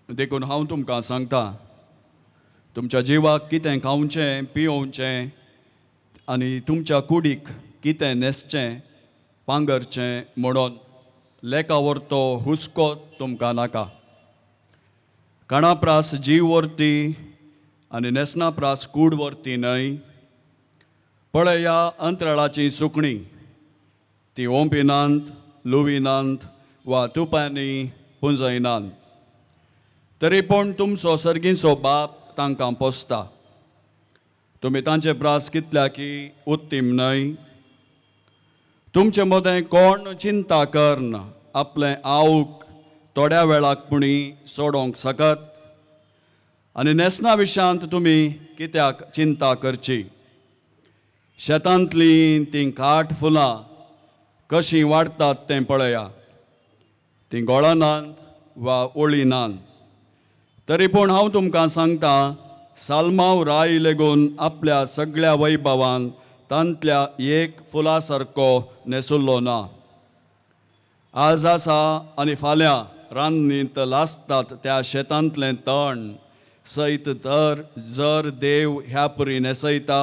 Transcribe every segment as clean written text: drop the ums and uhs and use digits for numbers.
देखून हांव तुमकां सांगता, तुमच्या जिवाक कितें खावचें पियोवचें आनी तुमच्या कुडीक कितें न्हेसचें पांगरचें म्हणून लेखा व्हरतो हुस्को तुमकां नाका. काणा प्रास जीव व्हरती आनी न्हेसणा प्रास कूड व्हरती न्हय. पळया अंतराळाचीं सुकणीं, ती ओंपिनात, लुविनात वा तुपांनी पुंजयनात, तरी पूण तुमचो सर्गीचो बाप तांकां पोसता. तुमी तांचे प्रास कितल्या की उत्तीम न्हय? तुमचे मदें कोण चिंता करन आपलें आवक थोड्या वेळाक पुणी सोडोवंक शकत? आनी न्हेसणा विशयांत तुमी कित्याक चिंता करची? शेतांतलीं तीं काट फुलां कशीं वाडटात तें पळया. तीं गोळनात वा ओळिनात, तरी पूण हांव तुमकां सांगता, सालमाव राय लेगून आपल्या सगळ्या वैभवान तांतल्या एक फुला सारको न्हेसुल्लो ना. आज आसा आनी फाल्यां रान्नींत लासतात त्या शेतांतलें तण सयत तर जर देव ह्या परी न्हेसयता,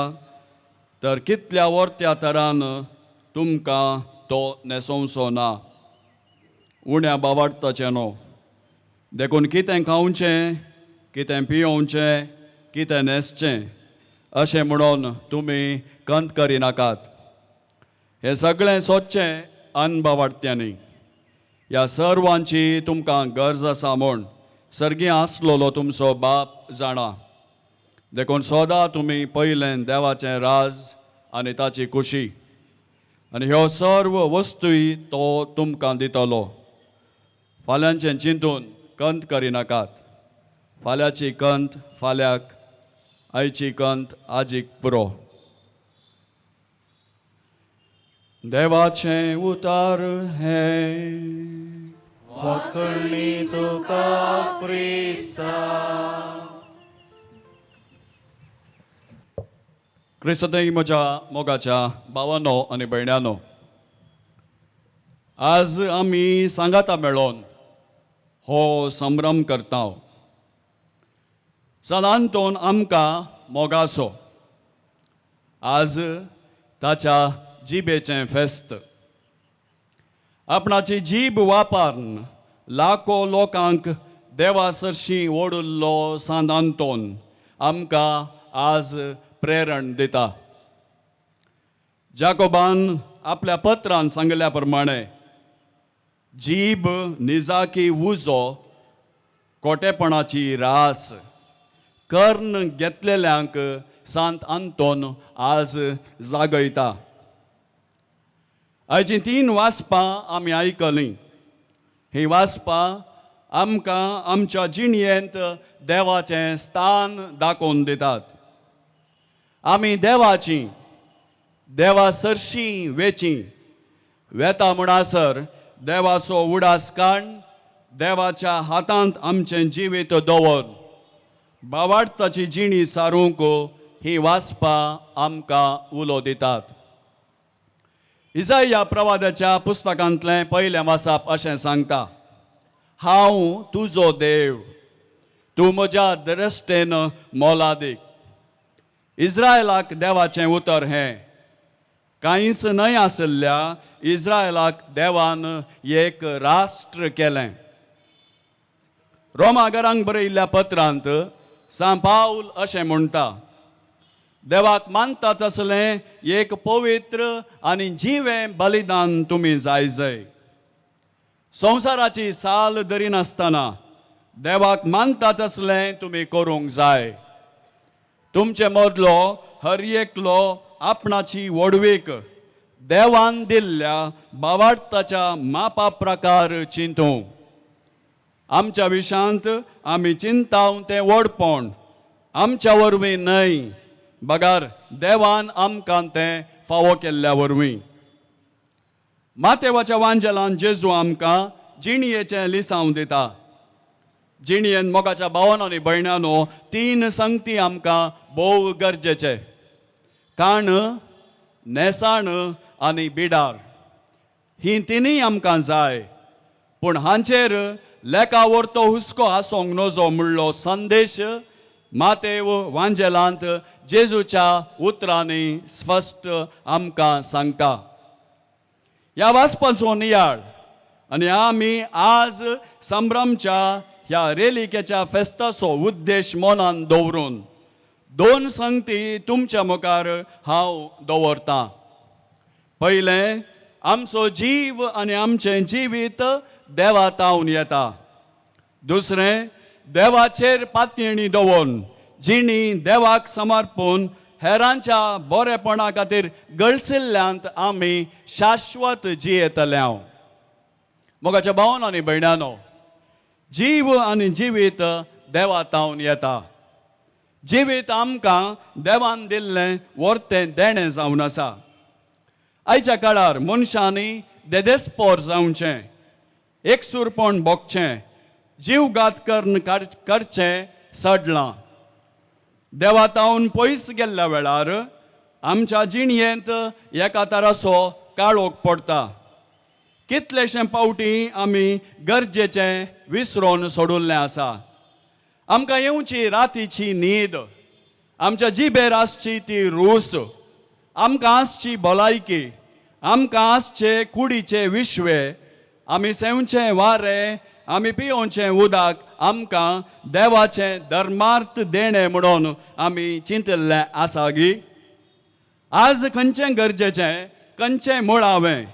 तर कितल्या वर्त्या तरान तुमकां तो न्हेसोवचो ना? उण्या बावाडताचें न्हू. देखून कितें खावचें, कितें पियोवचें, कितें न्हेसचें अशें म्हणून तुमी कंत करिनाकात. हें सगळें सोदचें अनबावाडत्यांनी. ह्या सर्वांची तुमकां गरज आसा म्हूण सर्गी आसलेलो तुमचो बाप जाणा. देखून सोदा तुमी पयलें देवाचें राज आनी ताची खुशी, आनी ह्यो सर्व वस्तूय तो तुमकां दितलो. फाल्यांचें चिंतून कंत करिनाकात. फाल्यांची कंत फाल्यांक, आयची कंत आजीक पुरो. देवाचें उतार हें. वाखणी तुका क्रिस्ता. क्रिस्तय म्हज्या मोगाच्या भावानो आनी भयण्यानो, आज आमी सांगाता मेळोन हो संभ्रम करता. सान आंतोन आमकां मोगाचो, आज ताच्या जिबेचें फेस्त. आपणाची जीब वापरून लाखो लोकांक देवा सरशीं ओडिल्लो सांत आंतोन आमकां आज प्रेरण दिता. जाकोबान आपल्या पत्रान सांगिल्ल्या प्रमाणे, जीब निजाकी उजो, कोटेपणाची रास. कर्ण घेतलेल्यांक सांत आंतोन आज जागयता. आयचीं तीन वाचपां आमी आयकलीं. हीं वाचपां आमकां आमच्या जिणयेंत देवाचें स्थान दाखोवन दितात. आमी देवाची, देवा सरशीं वेची वेता म्हणसर देवाचो उडास काण देवाच्या हातांत आमचें जिवीत दवर बावाडताची जिणी सारूंक ही वाचपां आमकां उलो दितात. इजाया प्रवादाच्या पुस्तकांतलें पयलें वाचप अशें सांगता, हांव तुजो देव, तूं म्हज्या दृश्टेन मोलादीक. इस्रायलाक देवाचें उतर हें. कांयच न्हय आशिल्ल्या इस्रायलाक देवान एक राष्ट्र केलें. रोमागरांक बरयल्ल्या पत्रांत सांत पावल अशें म्हणटा, देवाक मानता तसलें एक पवित्र आनी जिवें बलिदान तुमी जाय जाय. संवसाराची साल धरिनासतना देवाक मानता तसलें तुमी करूंक जाय. तुमचे मदलो हर एकलो आपणाची व्हडवीक देवान दिल्ल्या बावाडताच्या मापा प्रकार चिंतूं. आमच्या विशांत आमी चिंताव तें व्हडपण आमच्या वरवीं न्हय, बगर देवान आमकां तें फावो केल्ल्या वरवीं. मातेवाच्या वांजेलान जेजू आमकां जिणयेचें लिसांव दिता. जिणयेन मोगाच्या भावानो आनी भयणानो, तीन संगती आमकां भोव गरजेचे: काण, न्हेसाण आनी बिडार. ही तिनूय आमकां जाय, पूण हांचेर लेखा वरतो हुस्को आसोंक नजो म्हणलो संदेश मातेव वांजेलांत जेजूच्या उतरांनी स्पश्ट आमकां सांगता. ह्या वाचपाचो नियाळ आनी आमी आज संभ्रमच्या ह्या रेलिकेच्या फेस्ताचो उद्देश मनान दवरून दोन संगती तुमच्या मुखार हांव दवरतां. पयलें, आमचो जीव आनी आमचें जिवीत देवा तावन येता. दुसरें, देवाचेर पातयेणी दवरून जिणी देवाक समर्पून हेरांच्या बरेपणा खातीर गळसिल्ल्यांत आमी शाश्वत जियेतले. हांव मोगाच्या भावन आनी भयणानो, जीव आनी जिवीत देवा तावन येता. जिवीत आमकां देवान दिल्लें वर्तें देणें जावन आसा. आयच्या काळार मनशांनी देदेस्पोर जावचें, एकसूरपण भोगचें, जीवघात करून करचें सडलां. देवा तावन पयस गेल्ल्या वेळार आमच्या जिणयेंत एका तराचो काळोख पडटा. कितलेशे पावटी आमी गरजेचें विसरोन सोडिल्लें आसा. आमकां येवची रातीची न्हीद, आमच्या जिबेर आसची ती रूस, आमकां आसची भलायकी, आमकां आसचे कुडीचे विश्वे, आमी सेवचें वारें, आमी पियोवचें उदक आमकां देवाचें धर्मार्थ देणें म्हणून आमी चिंतिल्लें आसा गी? आज खंयचें गरजेचें, खंयचें मुळावें?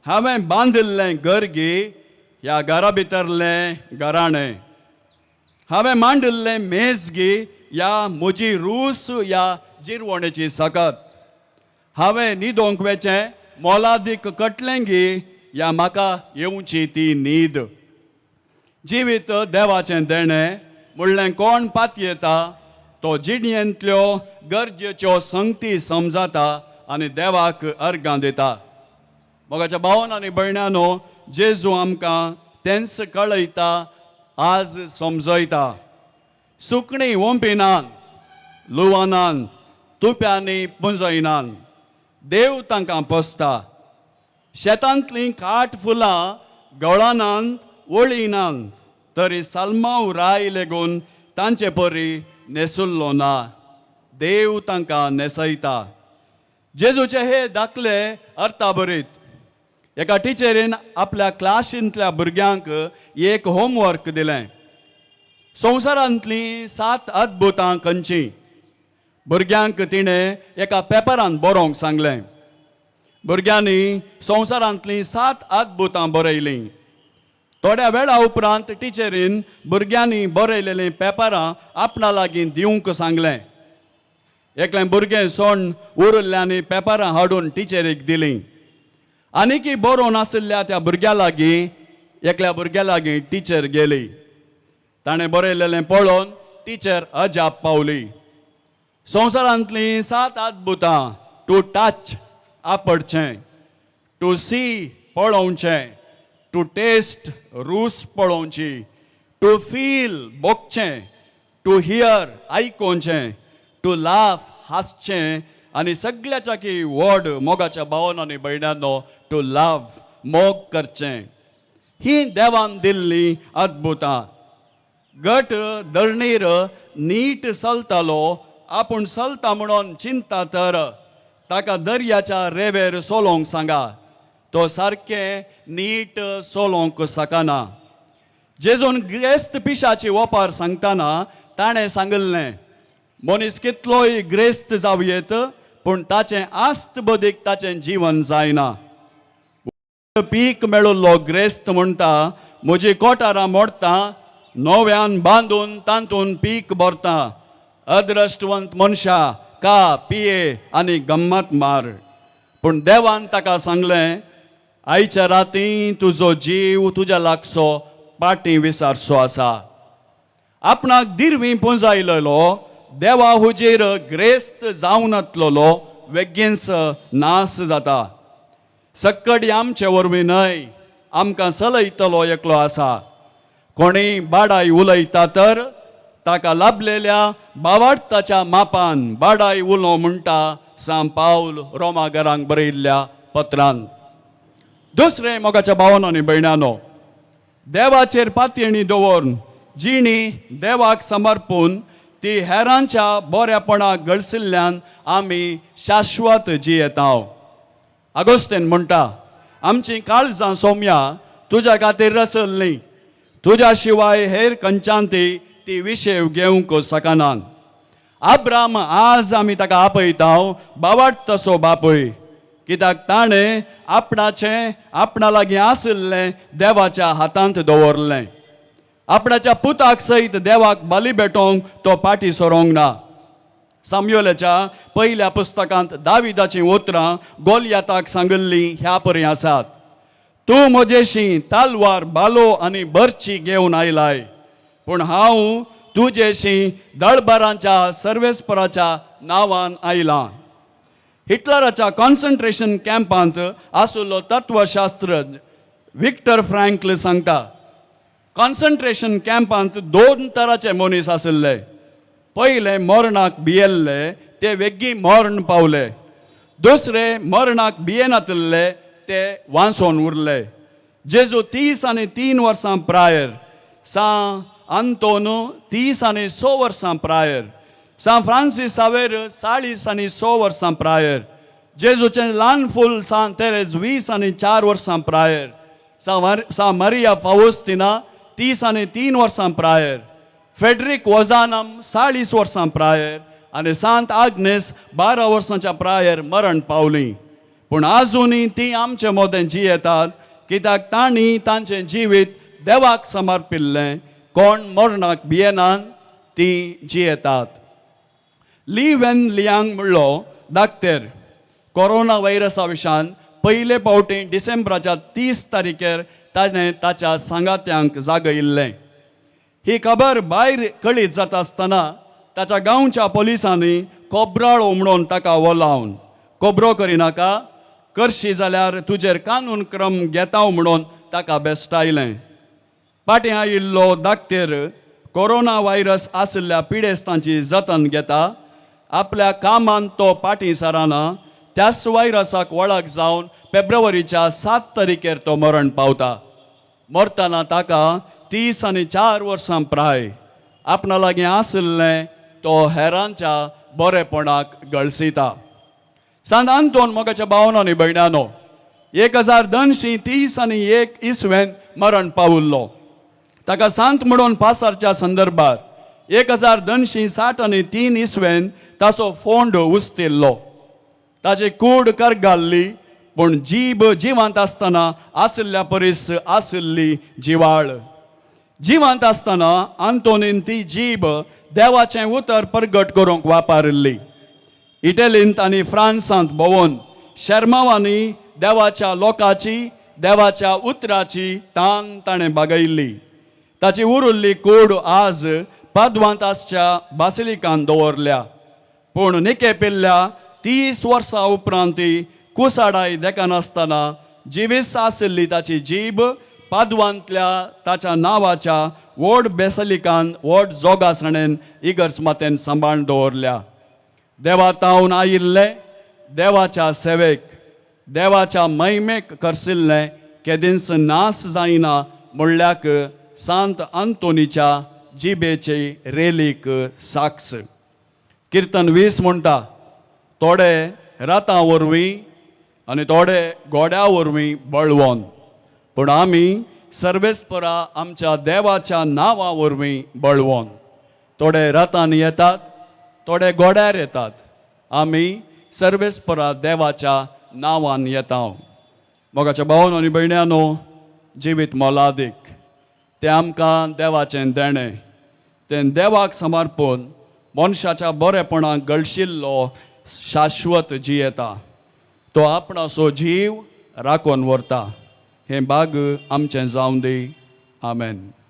हांवें बांदिल्लें घर गी ह्या घरा भितरलें घराणें? हांवें मांडिल्लें मेज गी या म्हजी रूस या जिरवणेची सकत? हांवें न्हिदोंक वेचें मोलादीक कटलें गी या म्हाका येवची ती न्हीद? जिवीत देवाचें देणें म्हणलें कोण पातयेता तो जिणयेंतल्यो गरजेच्यो संगती समजाता आनी देवाक अर्गां दिता. मोगाच्या भावन आनी भयणानो, जेजू आमकां तेंच कळयता, आज समजयता. सुकणीं ओंपिनात, लुवनात, तुप्यांनी पुंजयनात, देव तांकां पोसता. शेतांतलीं काट फुलां गळनात, वळिनात, तरी साल्मांव राय लेगून तांचे परी न्हेसुल्लो ना, देव तांकां न्हेसयता. जेजूचे हे दाखले अर्थाभरीत. एका टिचरीन आपल्या क्लासींतल्या भुरग्यांक एक होमवर्क दिलें. संवसारांतलीं सात अद्भुतां खंयचीं? भुरग्यांक तिणें एका पेपरान बरोवंक सांगलें. भुरग्यांनी संवसारांतलीं सात अद्भुतां बरयलीं. थोड्या वेळा उपरांत टिचरीन भुरग्यांनी बरयलेलीं पेपरां आपणा लागीं दिवंक सांगलें. एकलें भुरगें सोण उरिल्ल्यांनी पेपरां हाडून टिचरीक दिलीं. आनीकी बरोवन आशिल्ल्या त्या भुरग्या लागीं, एकल्या भुरग्या लागीं टिचर गेली. ताणें बरयलेलें पळोवन टिचर अजाप पावली. संवसारांतलीं सात अद्भुतां: टू टच आपडचें, टू सी पळोवचें, टू टेस्ट रूस पळोवची, टू फील भोगचें, टू here आयकोवचें, टू लाफ हांसचें आनी सगळ्याच्या की व्हड, मोगाच्या भावन आनी भयणांनो, टू लव मोग करचें. ही देवान दिल्लीं अद्भुतां. गट धरणीर नीट चलतालो. आपूण चलता म्हणून चिंता तर ताका दर्याच्या रेवेर चलोवंक सांगा, तो सारकें नीट चलोवंक शकना. जेजून ग्रेस्त पिशाची ओपार सांगतना ताणें सांगिल्लें, मनीस कितलोय ग्रेस्त जावं येत, पूण ताचें आस्त बदीक ताचें जीवन जायना. पीक मेळिल्लो ग्रेस्त म्हणटा, म्हजी कोठारां मोडटा, नव्यान बांदून तातूंत पीक भरता. अद्रश्टवंत मनशा, का पिये आनी गम्मत मार. पूण देवान ताका सांगलें, आयच्या राती तुजो जीव तुज्या लागचो पाटी विसारचो आसा. आपणाक दिरवी पुंजायलेलो देवा हुजीर ग्रेस्त जावनातलेलो वेगींच नास जाता. सक्कडी आमचे वरवीं न्हय, आमकां चलयतलो एकलो आसा. कोणी बाडाय उलयता तर ताका लाभलेल्या बावाडताच्या मापान बाडाय उलो, म्हणटा सांत पावल रोमागरांक बरयल्ल्या पत्रान. दुसरें, मोगाच्या भावानो आनी भयणानो, देवाचेर पातयेणी दवरून जिणी देवाक समर्पून ती हेरांच्या बऱ्यापणाक गळसिल्ल्यान आमी शाश्वत जियेता. आगोस्तेन म्हणटा, आमची काळजां सोम्या तुज्या खातीर रचल्लीं, तुज्या शिवाय हेर खंयच्यान ती ती विशेव घेवंक शकनात. आब्राम आज आमी ताका आपयता बावाट तसो बापूय, कित्याक ताणें आपणाचें आपणा लागीं आशिल्लें देवाच्या हातांत दवरलें. आपणाच्या पुताक सयत देवाक बली भेटोवंक तो पाटी सरोंक ना. सामयोलाच्या पयल्या पुस्तकांत दाविदाचीं उतरां गोलयाताक सांगिल्लीं ह्या परी आसात, तूं म्हजेशी तालवार बालो आनी बर्ची घेवन आयलाय, पूण हांव तुजेशी दळबारांच्या सर्वेस्पराच्या नांवान आयलां. हिटलराच्या कॉन्सन्ट्रेशन कॅम्पांत आशिल्लो तत्वशास्त्र विक्टर फ्रँकल सांगता, कॉन्सन्ट्रेशन कॅम्पांत दोन तराचे मनीस आशिल्ले. पयले मरणाक भियेल्ले, ते वेगीं मरण पावले. दुसरे मरणाक भियेनातिल्ले, ते वांचोन उरले. जेजू 33 वर्सां प्रायर, सां आंतोन 36 वर्सां प्रायर, सां फ्रांसीस सावेर 46 वर्सां प्रायर, जेजूचें ल्हान फूल सां तेरेज 24 वर्सां प्रायर, सां मारिया फावस्तिना 33 वर्सां प्रायर, फेडरीक वजानम 40 वर्सां प्रायर आनी सांत आग्नेस 12 वर्सांच्या प्रायर मरण पावली. पूण आजुनूय ती आमचे मदें जियेतात, कित्याक तांणी तांचें जिवीत देवाक समर्पिल्लें. कोण मरणाक भियेनात, ती जियेतात. ली वेन लियांग म्हणलो दाक्तेर कोरोना व्हायरसा विशान पयले फावटी डिसेंबराच्या 30 तारखेर ताणें ताच्या सांगात्यांक जागयिल्लें. ही खबर भायर कळीत जाता आसतना ताच्या गांवच्या पोलिसांनी कोब्राळो म्हणून ताका वोलावन, कोबरो करिनाका, करशी जाल्यार तुजेर कानून क्रम घेता म्हणून ताका बेस्टायलें. फाटीं आयिल्लो दाक्तेर कोरोना व्हायरस आशिल्ल्या पिडेस्तांची जतन घेता. आपल्या कामांत तो फाटीं सरना. त्याच व्हायरसाक वळख जावन फेब्रुवारीच्या 7 तारखेर तो मरण पावता. मरतना ताका 34 वर्सां प्राय. आपणा लागीं आशिल्लें तो हेरांच्या बरेपणाक गळसिता. सांत आंतोन मोगाच्या भावनो आनी भयणानो, 1231 इसवेन मरण पाविल्लो. ताका सांत म्हणून पासारच्या संदर्भार 1263 इसवेन ताचो फोंड उस्तिल्लो. ताची कूड करगाल्ली, पूण जीब जिवांत आसतना आशिल्ल्या परीस आशिल्ली जिवाळ. जिवांत आसतना आंतोनीन ती जीब देवाचें उतर परगट करूंक वापरिल्ली. इटलींत आनी फ्रांसांत भोंवून शेर्मांवांनी देवाच्या लोकाची, देवाच्या उतराची तान ताणें बागयल्ली. ताची उरिल्ली कूड आज पादवांत आसच्या बासिलिकान दवरल्या. पूण निके पिल्ल्या 30 वर्सां उपरांत ती कुसाडाय देखानासतना जिवीस आशिल्ली ताची जीब पादवांतल्या ताच्या नांवाच्या व्हड बेसलिकान व्हड जोगासणेन इगर्ज मातेन सांबाळून दवरल्या. देवा तावन आयिल्ले देवाच्या सेवेक, देवाच्या महिमेक करसिल्लें केदींच नास जायना म्हणल्याक सांत आंतोनीच्या जिबेचे रेलीक साक्ष. किर्तन 20 म्हणटा, थोडे रातां वरवीं आनी थोडे घोड्या वरवीं बळवोन, पूण आमी सर्वेस्परा आमच्या देवाच्या नांवा वरवीं बळवोन. थोडे रातान येतात, थोडे घोड्यार येतात, आमी सर्वेस्परा देवाच्या नांवान येता. मोगाच्या भावन आनी भयण्यानो, जिवीत मोलादीक, तें आमकां देवाचें देणें. तें देवाक समर्पून मनशाच्या बरेपणाक गळशिल्लो शाश्वत जियेता. तो आपणाचो जीव राखून व्हरता. हें भाग आमचें जावं दी. आमेन.